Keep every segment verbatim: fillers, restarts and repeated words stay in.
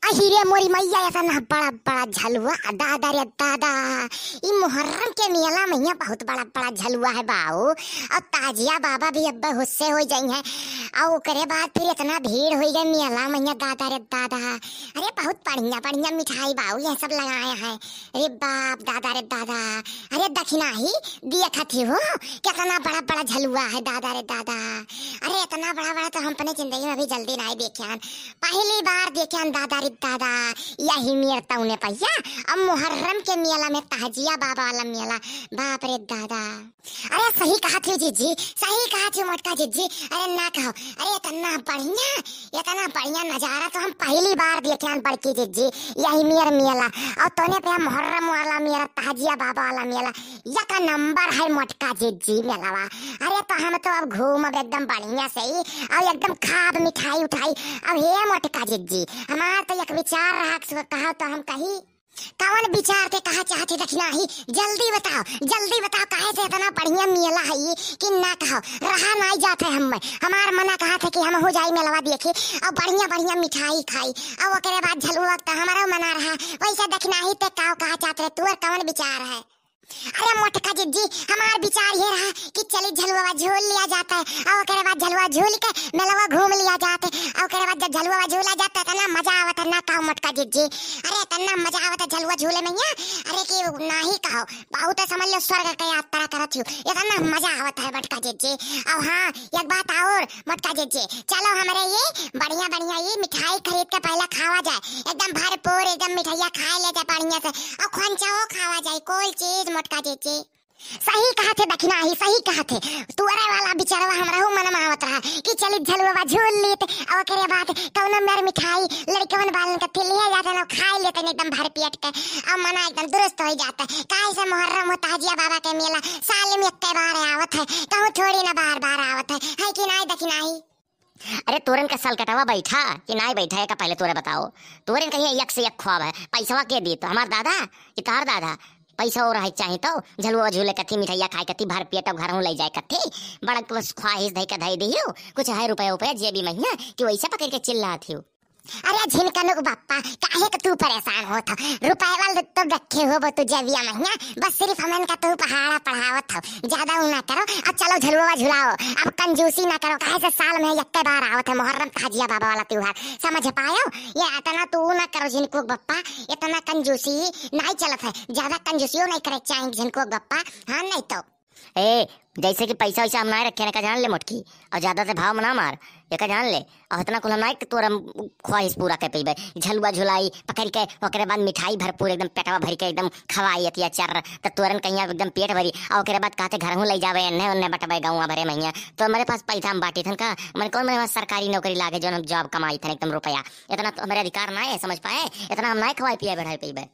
अहि रे मोरी मइया, एतना बड़ा बड़ा झलुआ, दादा रे दादा। ई मुहर्रम के मेला मइया बहुत बड़ा बड़ा झलुआ है बाऊ। अउर ताजिया बाबा भी अब्बे हुस्से होइ जइहैं। अउर ओकरे बाद फिर एतना भीड़ होइ गए मेला मइया, दादा रे दादा। अरे बहुत बढ़िया बढ़िया मिठाई बाऊ ये सब लगाए हैं। अरे बाप दादा रे दादा। अरे दखिनाही, देखत ही हो, केतना बड़ा बड़ा झलुआ है दादा रे दादा। अरे एतना बड़ा बड़ा तो हम अपने जिंदगी में अभी जल्दी नाहीं देखे हन। पहली बार देखे हन दादा रे दादा। यही मेर तउने पहिया, अब मुहर्रम के मेला में ताजिया बाबा वाला मेला। बाप रे दादा। अरे सही कहत हो जिज्जी, सही कहत हो मोटका जिज्जी। अरे ना कहो, अरे एतना बढ़िया, एतना बढ़िया नजारा तो हम पहली बार देखे हन बड़की जिज्जी। यही मेर मेला, अउर तउने पे मुहर्रम वाला मेला, ताजिया बाबा वाला मेला, एक नंबर है मोटका जिज्जी मेलवा। अरे तो हम तो अब घूमब एकदम बढ़िया से ही, अउर एकदम खाब मिठाई उठाई। अब हे मोटका जिज्जी, हमार तो एक विचार रहा, कहा तो हम कही। कवन विचार ते कहा चाहत है दखिनाही? जल्दी बताओ, जल्दी बताओ, काहे से एतना बढ़िया मेला है ये कि ना कहो, रहा नाहीं जात है हम्मे। हमार मना कहत है कि हमहू जाई मेलवा देखे, अउर बढ़िया बढ़िया मिठाई खाई, अउर ओकरे बाद झलुआ तो हमारो मना रहा। वैसे दखिनाही ते काव कहा चाहत रहे, तोर कवन विचार है? अरे मोटका जिज्जी, हमार विचार ये रहा कि चली झलुआ झूल लिया जात है, अउर ओकरे बाद झलुआ झूल के मेलवा घूम लिया जात है, अउर ओकरे बाद जब झलुआ झूला जात है, एतना मजा आवत है ना कहो मोटका जिज्जी। अरे एतना मजा आवत है झलुआ झूले मइया, अरे कि नाहीं कहो, बहुत है समझ लो स्वर्ग के यात्रा करत हो, एतना मजा आवत है मोटका जिज्जी। अउर हाँ, एक बात अउर मोटका जिज्जी, चलो हमरे ये बढ़िया बढ़िया ये मिठाई खरीद के पहला खावा जाए, एकदम भरपूर एकदम मिठाइया खाए ले जाए बढ़िया से, अउर खोंचाओ खावा जाए, कोई चीज मोटका जिज्जी। सही कहत है दखिनाही, सही कहत है। तोरे वाला बिचारवा हमरहू मन में आवत रहा कि चली झलुआ झूल लीत, अउर ओकरे बाद कौनो मेर मिठाई लड़कवन बालन के थी लिहे जाते ना, खाए लेते एकदम भर पेट के, अउर मना एकदम दुरुस्त होइ जाता है। काहे से मुहर्रम हो ताजिया बाबा के मेला साल में एक्के बार आवत है, कहूँ थोड़ी ना बार बार आवत है, है कि नाहीं दखिनाही? अरे तोरन का सलकटवा बैठा कि नाहीं बैठा, एका पहले तोरे बताओ। तोरन कहीं एक से एक ख्वाब है, पैसवा के दी तो हमार दादा कि तोहार दादा? पैसा और रहे चाही तो झलुआ झूले कथी, मिठाइया खाए कथी, भर पेट घरहूँ ले जाए कथी। बड़ा बस ख्वाहिश धई के धई दियो, कुछ है रुपया उपया जेबी मइया कि वैसे पकड़ के चिल्लात हियो। अरे झिनकनुक बप्पा, काहे के तू परेशान होत हो? रुपया वाला तो रखे हो वो तू जेबिया मइया, बस सिर्फ हमन का तू पहाड़ा पढ़ावत हो, ज्यादा उ ना करो। अब चलो झलुआ झुलाओ, अब कंजूसी ना करो, काहे से साल में एक्के बार आवत है मुहर्रम ताजिया बाबा वाला त्योहार, समझ पायो? ये एतना तू ना करो झिनकुक बप्पा, एतना कंजूसी नाहीं चलत है, ज्यादा कंजूसियो नाहीं करे चाही झिनकुक बप्पा। हाँ नाहीं तो। ए, जैसे कि पैसा वैसा हम नाहीं रखे, एका जान ले मोटकी, अउर ज्यादा से भाव में ना मार, एका जान ले। अउर एतना कुल हम नाहीं कि तोर हम ख्वाहिश पूरा कर पइबे। झलुआ झुलाई पकड़ के, ओकरे बाद मिठाई भरपूर एकदम पेटवा भर के एकदम खवाई अतिया चर, त तोरन कहिया एकदम पेट भरी, अउर ओकरे बाद कहते घरहूँ ले जावे, एन्ने ओन्ने बटबे गाँव भरे मइया। तो हमरे पास पैसा हम बांटी थन का, मन कौन मने वहाँ सरकारी नौकरी लागे जौन हम जॉब कमाई थन एकदम रुपया, एतना तो हमरे अधिकार नाहीं है, समझ पाए, एतना हम नाहीं खवाई पिए बढ़ाई पइबे।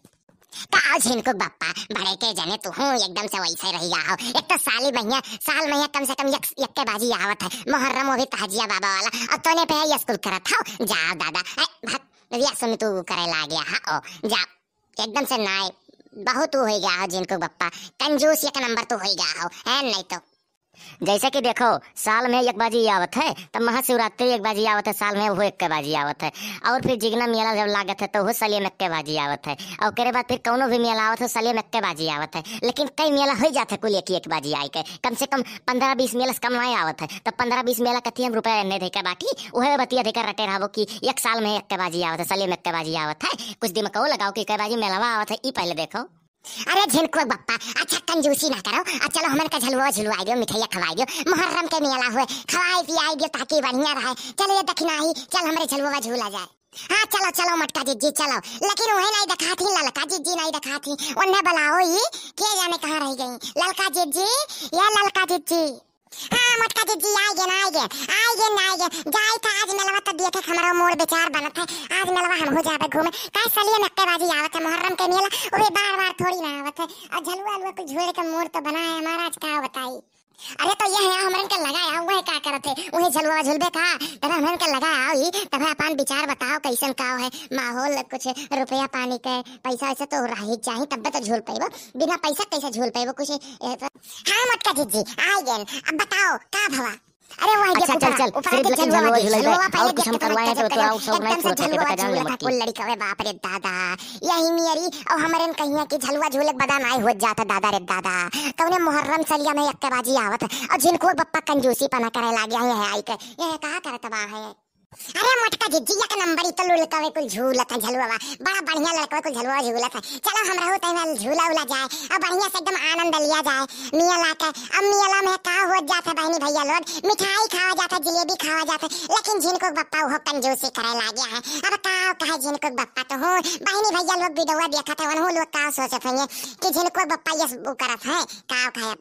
का झिनकुक बप्पा, बड़े के जने तू हूँ एकदम से वैसे रहि गया हो। एक तो साली मइया, साल मइया कम से कम एक, एक्के बाजी आवत है, मुहर्रम वो भी ताजिया बाबा वाला, अउर तोने पे है ये स्कूल करत हो, जाओ दादा। ए, भाग, या सुन तू करे लाग गया हा, ओ, जाओ, एकदम से नाहीं, बहुत तू होइ गया हो झिनकुक बप्पा, कंजूस एक नंबर तू होइ गया हो, है नाहीं तो। जैसे कि देखो, साल में एक बाजी आवत है, तब महाशिवरात्रि एक बाजी आवत है, साल में वो एक्के बाजी आवत है। अउर फिर जिगना मेला जब लागत है, तो वो सालिया में एक्के बाजी आवत है। अउर ओकरे बाद फिर कौनो भी मेला आवत है, सालिया में एक्के बाजी आवत है। लेकिन कई मेला होइ जात है कुल एक ही एक बाजी आए के, कम से कम पन्द्रह बीस मेला से कम नाहीं आवत है। तब पन्द्रह बीस मेला कथी हम रुपया एन्ने धइ के बांटी, उहे बतिया धइ के रटे रहबो कि एक साल में एक्के बाजी आवत है, सालिया में एक्के बाजी आवत है। कुछ दिमागो लगाओ कि कै बाजी मेलवा आवत है, ई पहले देखो। अरे झिनकुक बप्पा, अच्छा कंजूसी ना करो, अउर चलो हमन का झलुआ झुलवाई दियो, मिठाइया खवाई दियो, मुहर्रम के मेला हुए, खवाई पियाई दियो ताकि बढ़िया रहे। चल ये दखिनाही, चल हमरे झलुआ झूला जाए। हाँ चलो चलो मोटका जिज्जी चलो, लेकिन उहे नाहीं देखात ही, ललका जिज्जी नाहीं देखात ही, उन्हें बुलाओ ही, के जाने कहाँ रहि गई ललका जिज्जी, या ललका जिज्जी। हाँ मोटका जिज्जी, आइ गेन, आइ गेन, आइ गेन, आइ गेन। जाई था आज मेलवा तो देखे हमरो मूड विचार बनत है, आज मेलवा हमहू जाबे घूमे। काहे सालिया में एक्के बाजी आवत है मुहर्रम के मेला, उहे बार बार थोड़ी ना आवत है। अउर झलुआ अलुआ कुछ झूले के मूड तो बना है हमारा, आज का बताई। अरे तो ये है हमरन के लगा है, उहे का करत है, उहे झलुआ झूलबे का, तब हमरन के लगा आओ ही, तब अपन विचार बताओ कैसन का है माहौल, कुछ रुपया पानी के पैसा वैसा तो रही चाही तब तो झूल पैबो, बिना पैसा कैसे झूल पैबो कुछ। हाँ मोटका जिज्जी, आइ गेन। अब बताओ, का भवा? अरे वाह, अच्छा, चल, चल, सिर्फ लेकिन झलुआ झुलइबे, और कुछ हम करवाए तो तोरा और शौक नाहीं पूरा होत है, बेटा, जान ले मत की। कुल लड़िकवे, बाप रे दादा, यही मेरी, और हमरे न कहिया कि झलुआ झूले के बदा नाहीं होत जात है, दादा रे दादा। कौने मुहर्रम सलिया में एक्के बाजी आवत है, और झिनकू बप्पा कंजूसी पना करे लागे हैं, है आई के, ये का करत बा है? अरे मोटका जिज्जी, एक नंबर, ई तो लुलकवे कुल झूलत है झलुआ, बड़ा बढ़िया लड़कवे कुल झलुआ झूलत है। चलो हमरहू तई में झूला उला जाए, और बढ़िया से एकदम आनंद लिया जाए मेला के। अब मेला में का होत जात है बहिनी भैया लोग, मिठाई खावा जात है, जिलेबी खावा जात है, लेकिन झिनकू बप्पा उहो कंजूसी करे लागे हैं। अब का कहे झिनकू बप्पा तो हो, बहिनी भैया लोग वीडियो देखत है, उनहू लोग का सोचत होंगे कि झिनकू बप्पा ये वो करत है, का कहे।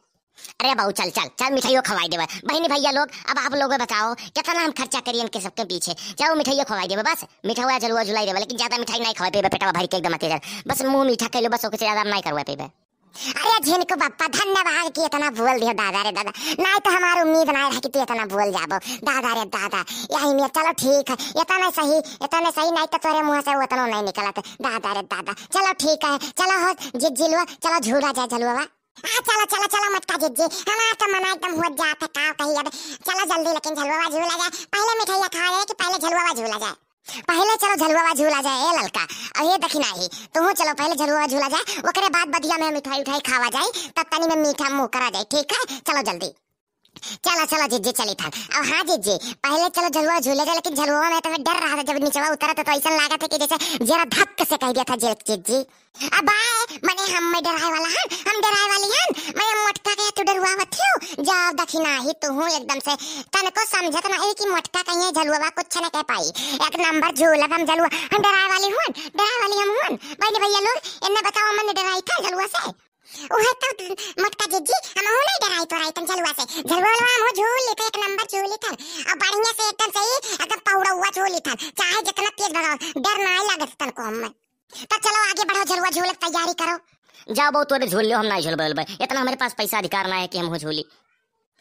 अरे बाबू, चल, चल, चल, मिठाइयो खवाई देबे। बहिनी भैया लोग, अब आप लोग बताओ, कितना हम खर्चा करिए इनके सबके पीछे? जाओ, मिठाइयो खवाई देबे, बस, मिठाइया झलुआ झुलाई देबे, लेकिन ज्यादा मिठाई नाहीं खवाई पेबे, पेटवा भर के एकदम अत्याचार। बस मुँह मीठा कइलो, बस ओके से ज्यादा हम नाहीं करवाई पेबे। अरे झिनकू बप्पा, धन्यवाद कि इतना बोल दियो, दादा रे दादा, नाहीं तो हमार उम्मीद नाहीं रहा कि तू इतना बोल जाबो, दादा रे दादा। यही में चलो ठीक है, इतना सही, इतना सही, नाहीं तो तोरे मुँह से उतनो नाहीं निकलत, दादा रे दादा। चलो ठीक है, चलो हो जिज्जी लोग, चलो झूला जाए झलुआ। आ, चलो, चलो, चलो, मोटका जिज्जी, हमार तो मना एकदम होत जात है, का कही अब। चलो जल्दी, लेकिन झलुआ झूला जाए, पहले मिठाइया खा जाए कि पहले झलुआ झूला जाए? पहले चलो झलुआ झूला जाए, ए ललका, और ये दखिनाही, तुहू चलो पहले झलुआ झूला जाए, ओकरे बाद बदिया में मिठाई उठाई खावा जाए, तब तनी में मीठा मुँह करा जाए, ठीक है? चलो जल्दी। चलो, चलो जिज्जी, चली थन। अब हाँ जिज्जी, पहले चलो झलुआ झूले जाए, लेकिन झलुआ में तो डर रहा था, जब नीचवा उतरा था तो ऐसा लगा था कि जैसे जरा धक्क से कह दिया था जे-, जिज्जी। अब आए, मने हम में डराए वाला हन, हम डराए वाली हन, मने मोटका के तू डरुआवत हो, जाओ दखिनाही तू हूँ एकदम से, तनको समझत नहीं कि मोटका कहीं झलुआ कुछ न कह पाई, एक नंबर झूलब हम झलुआ, हम डराए वाली हुन, डराए वाली हम हुन, बहनी भैया लोग, इन्हें बताओ, मन डराई था झलुआ से? उहे तो मोटका जिज्जी, हमहू नहीं डराई तोराई तन झलुआ से। झलुआ वलुआ हमहू झूल लेते, एक नंबर झूल लेते। अब बढ़िया से एकदम सही, एकदम पौड़ौआ झूल लेते। चाहे जितना तेज भगाओ, डर नाहीं लागत तनको हमें। तो चलो आगे बढ़ो, झलुआ झूले के तैयारी करो। जाओ बहू, तोरे झूल लियो, हम नाहीं झूलबे उलबे। इतना हमरे पास पैसा अधिकार नाहीं है कि हमहू झूली।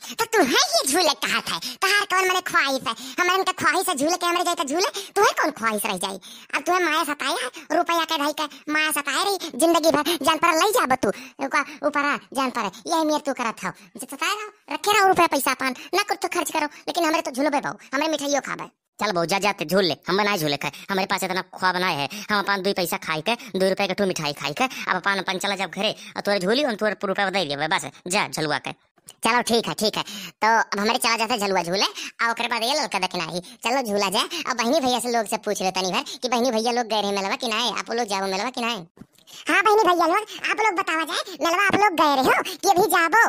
तो तुहे ये झूले कहत है, तोहार कौन मने ख्वाहिश है? हमरन के ख्वाहिश है झूले के, हमरे जैसा झूले, तुहे कौन ख्वाहिश रह जाई? अब तुहे माया सताया, रुपया के धई के माया सताए रही जिंदगी भर, जान पर लई जाब तू, ओका ऊपर आ, जान पर, यही मेर तू करत हौ, जे सताए रहो, रखे रहो रुपया पैसा अपन, ना कुछ तो खर्च करो, लेकिन हमरे तो झूलबे बहू, हमरे मिठाइयो खाबे। चल बहू, जा, जा, ते झूल ले, हम ना झूले खाए, हमरे पास इतना ख्वाब ना है, हम अपन दुई पैसा खाई के, दुई रुपया के ठू मिठाई खाई के, अब अपन, अपन चला जाब घरे, और तोरे झूली, हम तोरे रुपया दे देबे, बस, जा झलुआ के। चलो ठीक है, ठीक है। तो अब हमरे चला जाते झलुआ झूले, आ ओकरे बाद ये ललका दखिनाही। चलो झूला जाए, अब बहिनी भैया से लोग से पूछ ले तनी भर कि बहिनी भैया लोग गए रहे मेलवा कि नाहीं, आप लोग जाबो मेलवा कि नाहीं? हाँ बहिनी भैया लोग, आप लोग बतावा जाए, मेलवा आप लोग गए रहे हो कि अभी जाबो?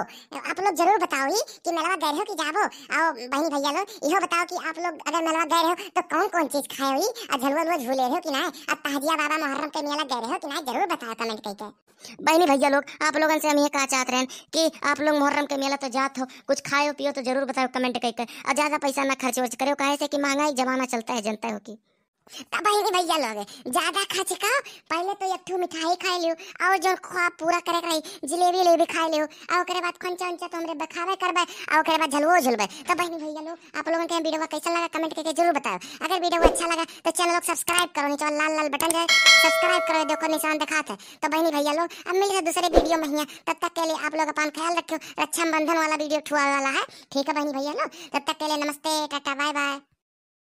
आप लोग जरूर बताओ ही कि मेलवा गए रहे हो कि जाबो। आओ बहिनी भैया लोग, इहो बताओ कि आप लोग अगर मेलवा गए रहे हो तो कौन कौन चीज खाए हो ही, और झलुआ उलुआ झूले रहे हो कि नाहीं, और ताजिया बाबा मुहर्रम के मेला गए रहे हो कि नाहीं, जरूर बताओ comment करके। बहिनी भैया लोग, आप लोगन से हम ये कहा चाहत रहन कि आप लोग मुहर्रम के मेला तो जात हो, कुछ खायो पियो तो जरूर बताओ comment करके, और ज्यादा पैसा ना खर्च वर्च करो, काहे से कि महंगाई जमाना चलता है, जनता हो कि। तो बहिनी भैया लोग, ज्यादा खर्च का, पहले तो एक ठू मिठाई खाए लियो, और जो ख्वाब पूरा करे के रही, जिलेबी उलेबी खाए लियो, और ओकरे बाद खोंचा उंचा तो हमरे बखावे करबे, और ओकरे बाद झलुओ झुलबे। तो बहिनी भैया लोग, आप लोगन के video कैसा लगा comment करके जरूर बताओ। अगर video अच्छा लगा तो channel को subscribe करो, नीचे वाला लाल लाल button जो है subscribe करो, देखो निशान दिखात है। तो बहिनी भैया लोग, अब मिलते हैं दूसरे video में हियाँ, तब तक के लिए आप लोग अपन ख्याल रखियो, रक्षाबंधन वाला video ठुआ वाला है, ठीक है बहिनी भैया लोग, तब तक के लिए नमस्ते, टाटा, bye bye।